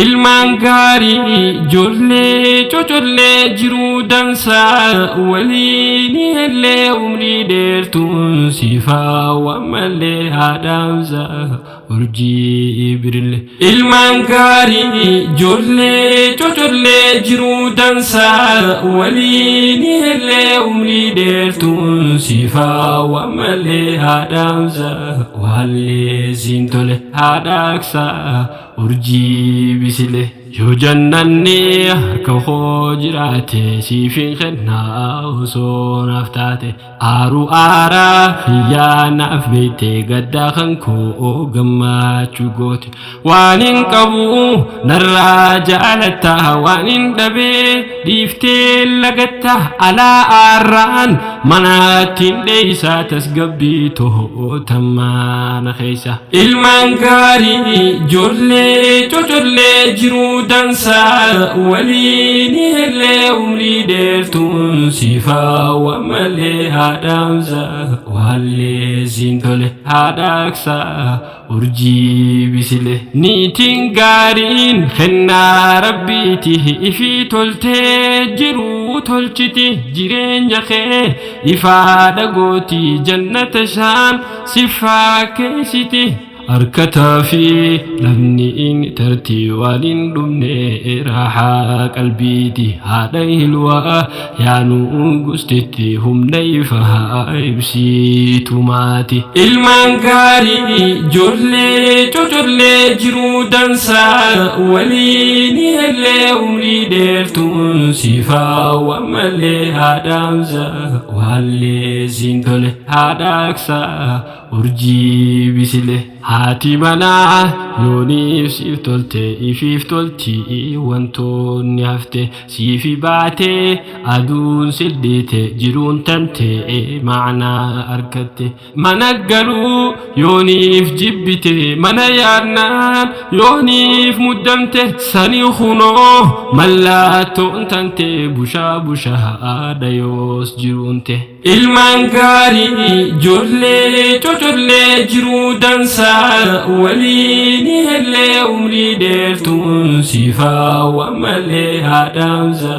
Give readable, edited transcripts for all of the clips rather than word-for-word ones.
Ilmaan gaarii ijoollee cocollee jiruu dansaa waliin illee umrii dheertuun siifaa malee haadhaamsa urjii birile. Ilmaan gaarii ijoollee cocollee jiruu dansaa waliin illee umrii dheertuun siifaa malee haadhaamsa waallee siin tole haadhaaksaa urjii bisile. Yoo jannanni harka koo jiraate siifin kennaa osoo naaf taate aaruu aaraa hiyyaa naaf beekte gaddaa kan koo gammachuu goote waan hin qabu narraa jaalatta waan hin dhabee dhiiftee lagatta alaa aarraan manaattiin dheeysaa tasgabbii to'otammaana keessa. Ilmaan gaarii ijoollee cocollee jiruu dansaa waliin illee umrii dheertuun siifaa malee haadhaamsa waallee siin tole haadhaaksaa urjii bisile. Niitiin gaariin kennaa rabbiiti ifii toltee jiruu tolchiti jireenya kee ifaadha gooti jannata shaan siffaa keessiti. Harkataa fi lafni inni tartii waan hin dhumne raaxaa qalbiiti haadha hilwaa yaanuu gustitti humna ifaa ibsitu maati. Ilmaan gaarii ijoollee cocollee jiruu dansaa waliin illee umrii dheertuun siifaa malee haadhaamsa waallee siin tole haadhaaksaa urjii bisile. Haati manaa yooniif siif tolte ifiif tolti wantoonni hafte siifi baatee aduun sildhiite jiruun tante ma'anaa argatte. Mana galuu yooniif jibbite mana yaadnaan yooniif muddamte sani kunoo mallattoon tante bushaa bushaadha yoos jiruunte. Ilmaan gaarii ijoollee cocollee jiruu dansaa waliin illee umrii dheertuun siifaa malee haadhaamsa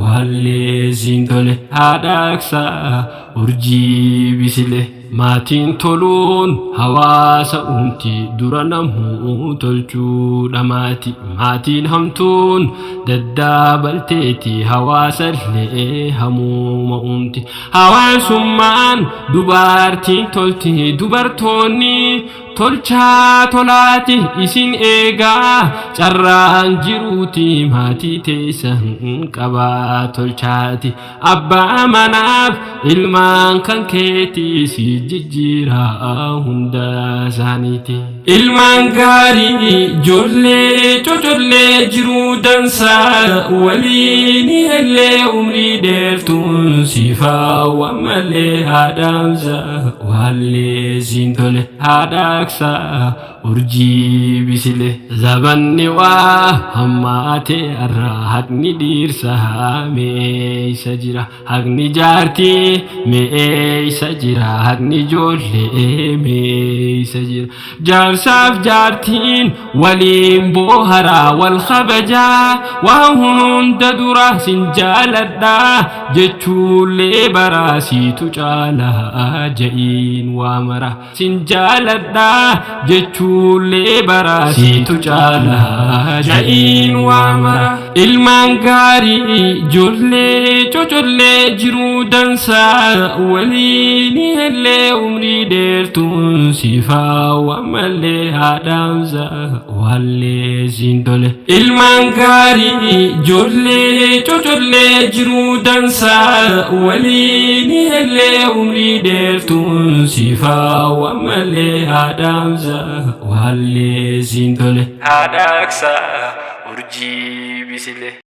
waallee siin tole haadhaaksaa urjii bisile. Maatiin toluun hawaasa uumti dura namuu tolchuudha maati. Maatiin hamtuun daddaabalteeti hawaasa illee hamuuma uumti. Hawaasummaan dubartiin tolti dubartoonni tolchaa tolaati isin eegaa carraan jiruuti maatii teessan qabaa tolchaati. Abbaa manaaf ilmaan kan keetii si jijjiiraa hunda isaaniiti. Ilmaan gaarii ijoollee cocollee jiruu dansaa waliin illee umrii dheertuun siifaa malee haadhaamsa waallee siin tole haadhaaksaa urjii bisile. Zabanni waa hammaate irraa haqni dhiirsaa meeysa jira haqni jaartii meeysa jira haqni ijoollee meeysa jira. Jaarsaaf jaartiin waliin booharaa wal kabajaa waan hunda dura sin jaaladhaa jechuullee baraa siitu caalaa ja'iin waa mara. Sin jaaladhaa jechuullee baraa siitu caalaa ja'iin waa mara. Ilmaan gaarii ijoollee cocollee jiruu dansaa waliin illee umrii dheertuun siifaa malee haadhaamsa waallee siin tole. Ilmaan gaarii ijoollee cocollee jiruu dansaa waliin illee umrii dheertuun siifaa malee haadhaamsa waallee siin tole. Haadhaaksaa urjii bisile.